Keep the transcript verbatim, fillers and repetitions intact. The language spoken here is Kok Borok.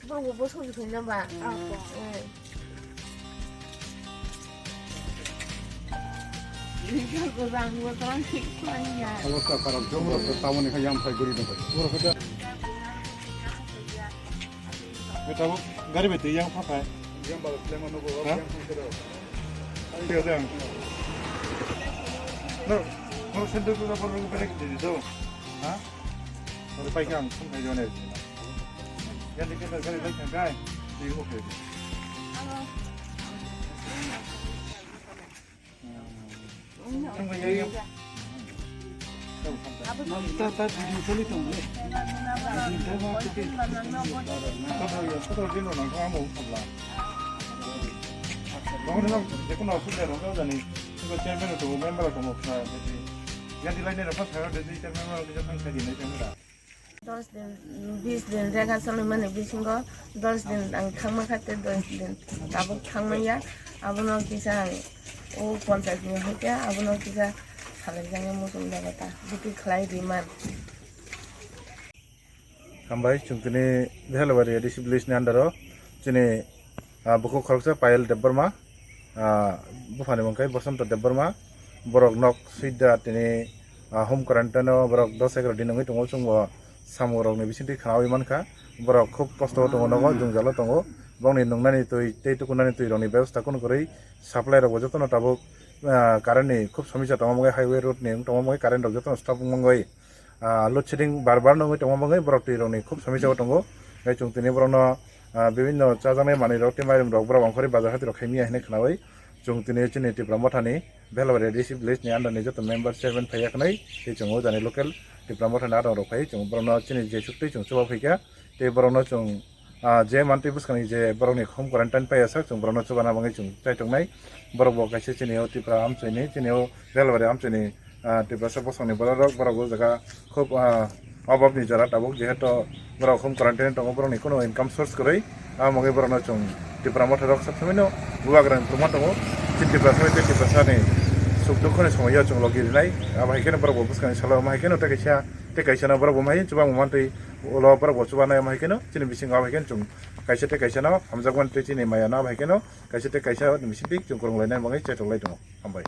Bangbo bosong ni khaina ba. Alo sa karam jom ro sa tamoni kha yang phai guri dong. Boro kha da. Beta bo gari bai twi yang pha phai. Yang ba klema no bo. Ha? Yang phai kero. Ang dia dang. No, no sendal ko boro ko bere di do. Ha? Boro pai kang phun khai jone. Yang di kita gari bai kang kai. Di ko ke. Dos din, bis din rega choli mani bisingo dos din ang thangma kha tei dos din tabuk thangma ya. Abono kisa ang o ponchayat ni hoite abono kisa salai jani muchung jaga ta buti khlai di man. Hambai, chwng tini Behelabari A D C village ni under o chini, ah, bukhuk khoroksa Payal Debbarma, ah, buphani mung khe Bosonto Debbarma, borok nok sida tini, ah, home quarantine o borok dos egaroh din wngwi tongo, chwngbo samung rokni bisingtwi khwnawi mankha, borok khub kosto o tongo, nogo jwngjalo tongo, borokni nwngnani twi tei tukunani twi rokni bebosta kunu kwrwi, supply rokbo jotono tabuk, ah, current ni khub somisa tongma bagwi, highway road ni wng tongma bagwi current rok jotono stop wngma bagwi. Ah, load shedding bar bar nugwi tongma bagwi borok twi rokni khub somisa o tongo. Tei chwng tini borokno, ah, bibinno chajaknai manwi rok tei mairum rok borok ongkhorwi bazar hati rok khaimya hinwi khwnawi chwng tini chini Tipra Mothani Behelabari A D C village ni under ni joto member chairman phaiya khwnwi tei chwng o jani local Tipra Mothani adong rok phai chwng borokno chini je chuktwi chwng chuba phaikha tei borokno chwng Ah, je mantwi bwskangni je borokni home quarantine paiya sak, chwng borokno chubana bagwi chwng chaituknai. Borok bo kaisa chini o Tripura amchoini, chini o Behelabari amchoini, ah, Tiprasa bosongni bororok, borok o jaga khub, ah, obabni jora tabuk, jehetu borok home quarantine tongo, borokni kunu income source kwrwi. Amo wngwi borokno chwng Tipra Motha rok sab samino bubagrang tongma tongo. Chini Tiprasa bai tei Tiprasani suk dukhoni somoio chwng logi rinai. Abo hai kheno borok bo bwskangni salo omo hai kheno tei kaisa, tei kaisa no borok bo mai chubangma mantwi ulo borok bo chubanai omo hai kheno chini bisingo abo hai kheno chwng kaisa tei kaisa no hamjakmani tei chini maya no abo hai kheno kaisa tei kaisa ni bisingtwi chwng kwrwng lainani bagwi chaitok lai tongo. Hambai.